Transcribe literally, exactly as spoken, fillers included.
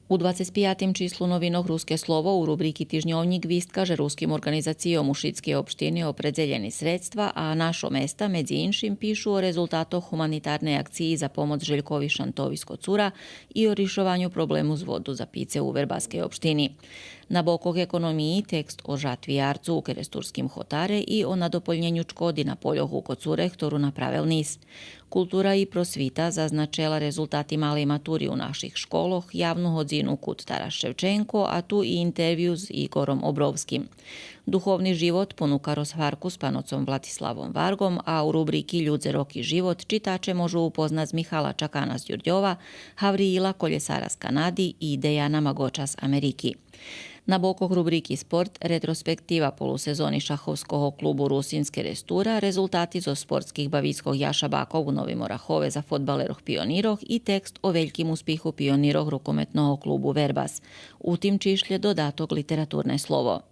У двацец пиятим числу новинох Руске слово у рубрики Тижньовнїк вистка же руским орґанизацийом у шицки општини опредзелєни средства, а Нашо места, медзи иншим, пишу о резултатох гуманитарней акциї за помоц Желькови Шантови з Коцура и о ришованю проблему з воду за пице у вербаскей општини. На бокох економиї текст о жатви ярцу у керестурским хотаре и о надополнєню чкоди на польох у Коцуре, хтору направел низ. Култура и просвита зазначела резултати малей матури у наших школох, явну годзину Кут Тарас Шевченко, а ту и интервю з Игором Обровским. Духовни живот понука розгварку з паноцом Владиславом Варґом, а у рубрики Людзе, роки, живот читаче можу упознац Михала Чакана з Дюрдьова, Гавриїла Колєсара з Канади и Деяна Магоча з Америки. На бокох рубрики Спорт, ретроспектива полусезони шаховского клубу Русин з Керестура, резултати зоз спортских бавицкох Яша Баков у Новим Орахове за фодбалерох Пионирох и текст о вельким успиху пионирох рукометного клубу Вербас. У тим чишлє додаток Литературне слово.